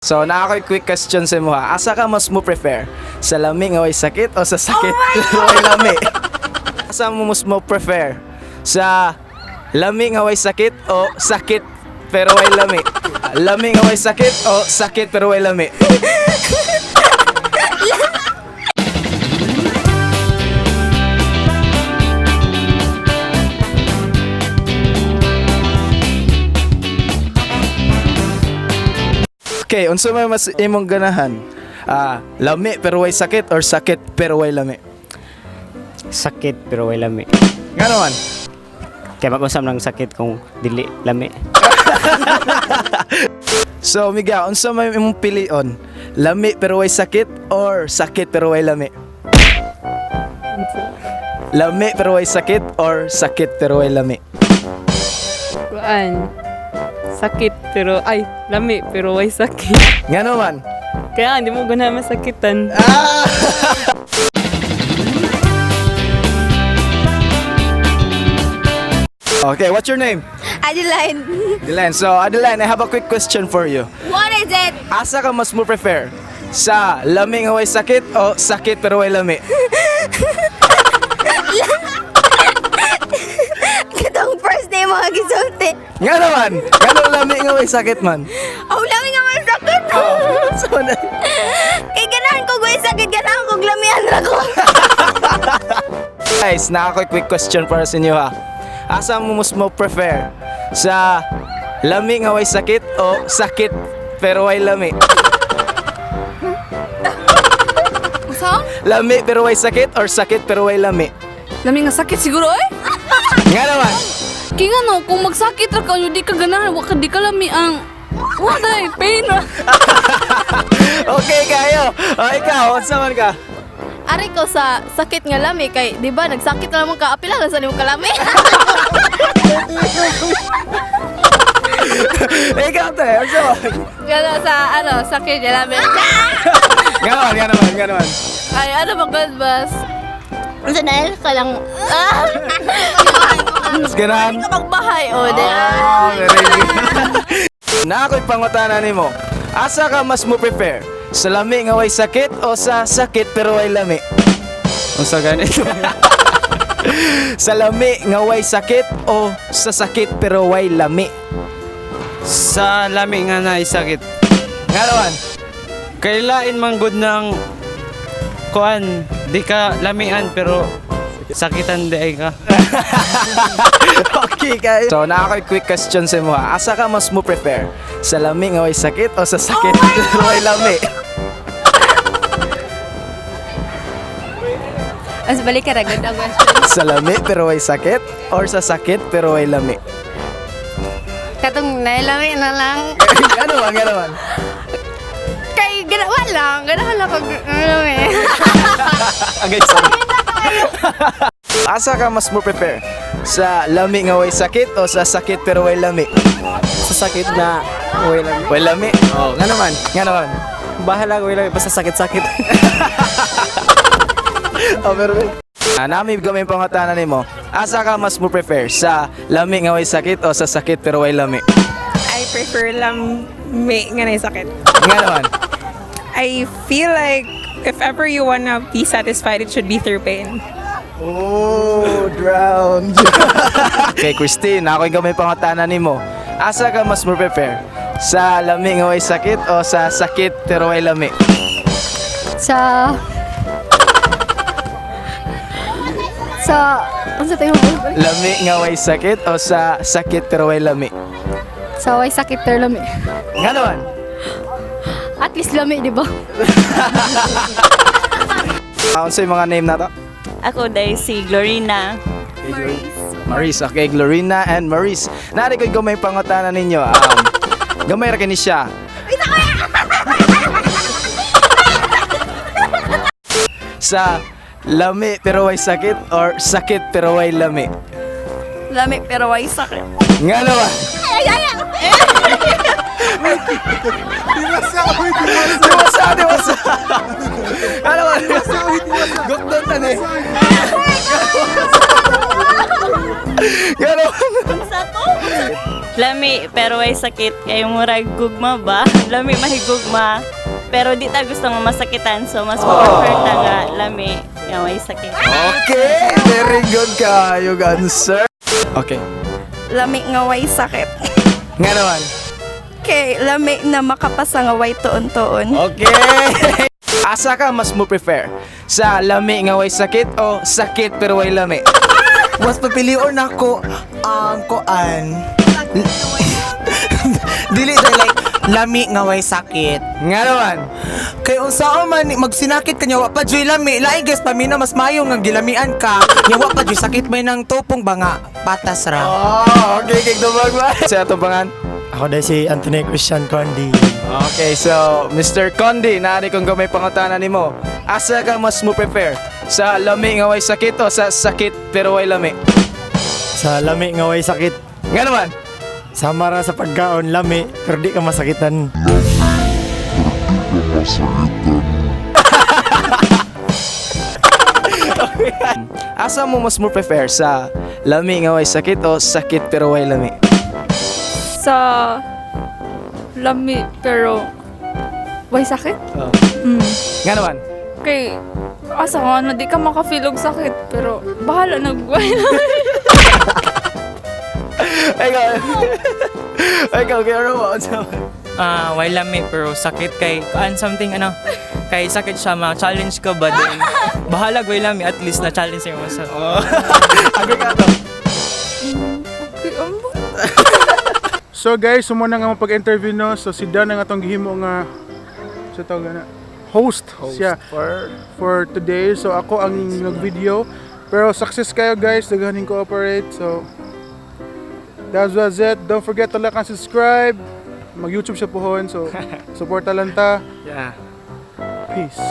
So, naa ko'y quick question sa imo ha. Asa ka mas mo prefer? Sa lami nga way sakit o sa sakit pero way lami? Asa mo mas mo prefer? Sa lami nga way sakit o sakit pero way lami? Lami nga way sakit o sakit pero way lami? Okay, unsa may mas imong ganahan? Ah, lami pero way sakit or sakit pero way lami? Sakit pero way lami. Nga naman. Kaya mag-usap ng sakit kung dili lami. So, Miga, unsa may imong pilion? Lami pero way sakit or sakit pero way lami? Lami pero way sakit or sakit pero way lami? Kuan. Sakit pero ay lami pero way sakit. Nga naman. Kaya hindi mo ganahan masakitan. Okay, what's your name? Adeline. Adeline. So, Adeline, I have a quick question for you. What is it? Asa ka mas mo prefer? Sa lami nga way sakit o sakit pero way lami? Katong first day mga gisulti. Nga naman. Nga nang lami nga way sakit man. Oh, lami nga may sakit. So, na- Kay ganahan ko way sakit, ganahan ko lamian ra ko. Guys, na ako'y quick question para sa inyo ha. Asa mo mas mo prefer? Sa lami nga way sakit o sakit pero way lami? Sa? Lami pero way sakit or sakit pero way lami? Lami nga sakit siguro eh. Nga naman. Kaya nga no, kung magsakit ra ka, di ka ganahan, wa ka di ka lami ang. Wa day, pain ra. Okay kayo. O ikaw, unsa man ka? Ari ko sa sakit nga lami kay di ba nagsakit na lamang ka apila na sa nimo kalami. Ikaw te, unsa man? Gana sa ano, sakit nga lami. Nga naman, nga naman, nga naman. Ay, ano ba god bas? Unsa na ka lang. Ah! Mas ganahan. Ka magbahay o di. Oh, very good. Na ako'y pangutana nimo. Asa ka mas mo prefer? Sa lami nga way sakit o sa sakit pero way lami? Unsa ganito? Sa lami nga way sakit o sa sakit pero way lami? Sa lami nga na sakit. Nga naman. Kailain man gud ng kuan, di ka lamian pero sakitan di ay ka. Okay kayo. So, na ako'y quick question sa imo ha. Asa ka mas mo prefer? Sa lami nga way sakit o sa sakit pero way lami? As balik ka ra gud ang question. Sa lami pero way sakit or sa sakit pero way lami? Katong nailami na lang. Nga naman, nga naman. Kay gana wa lang, ganahan lang kog lami. Okay, sorry. Asa ka mas mo prefer? Sa lami nga way sakit o sa sakit pero way lami? Sa sakit na way lami. Way lami? Oh, nga naman, nga naman. Bahala way lami basta sakit-sakit. Oh, pero Ah, nami gamay pangutana nimo. Asa ka mas mo prefer sa lami nga way sakit o sa sakit pero way lami? I prefer lami nga na sakit. Nga naman. I feel like if ever you wanna be satisfied, it should be through pain. Oh, drowned. Okay, Christine, ako yung gamay pangutana nimo. Asa ka mas mo prefer? Sa lami nga way sakit o sa sakit pero way lami? Sa unsa tayo Lami nga way sakit o sa sakit pero way lami? Sa way sakit pero lami. Nga naman. At least lami, di ba? Ah, unsa yung mga name na to? Ako dahil si Glorina. Maris. Okay, Glorina and Maris. Nari ko'y gamay pangutana ninyo. Gamay ra kini siya. Sa lami pero way sakit or sakit pero way lami? Lami pero way sakit. Nga naman. Diwasa, diwasa. Nga naman. Gukdon ta ni. Nga naman. Lami pero way sakit kay murag gugma ba? Lami mahigugma. Pero di ta gusto nga masakitan, so mas prefer ta nga lami nga way sakit. Okay, very good kayo answer. Okay. Lami nga way sakit. Nga naman. Kay lami na makapasa nga way tuon-tuon. Okay. Asa ka mas mo prefer? Sa lami nga way sakit o sakit pero way lami? Mas papilion nako ang kuan. Dili dahil like lami nga way sakit. Nga naman. Kay unsaon man magsinakit kanya wa pa joy lami. Lain guys pamina mas mayo nga gilamian ka. Nya wa pa joy sakit may nang tupong ba nga patas ra. Oh, okay, kay dumag ba? Sa atong pangan. Ako dahil si Anthony Christian Condi. Okay, so Mr. Condi, naari kong gamay pangutana nimo. Asa ka mas mo prefer? Sa lami nga way sakit o sa sakit pero way lami? Sa lami nga way sakit. Nga naman. Sama ra sa pagkaon, lami, pero di ka masakitan. Asa mo mas mo prefer sa lami nga way sakit o sakit pero way lami? Sa lami pero way sakit? Oh. Nga naman. Kay asa ko ano, di ka makafeel og sakit pero bahala nagway. Ikaw. Ikaw, kaya mo. Ah, way lami pero sakit kay kuan something ano kay sakit siya ma-challenge ka ba din. Bahala way lami, at least na challenge mo sa. Agree ka to. Okay, ambot. So guys, sumuna nga mapag-interview no. So si Dan ang atong gihimo nga sa tawag na host, siya for today. So ako ang nag-video. Pero success kayo guys, daghaning cooperate. So that was it. Don't forget to like and subscribe. Mag-YouTube siya pohon. So suporta lang ta. Yeah. Peace.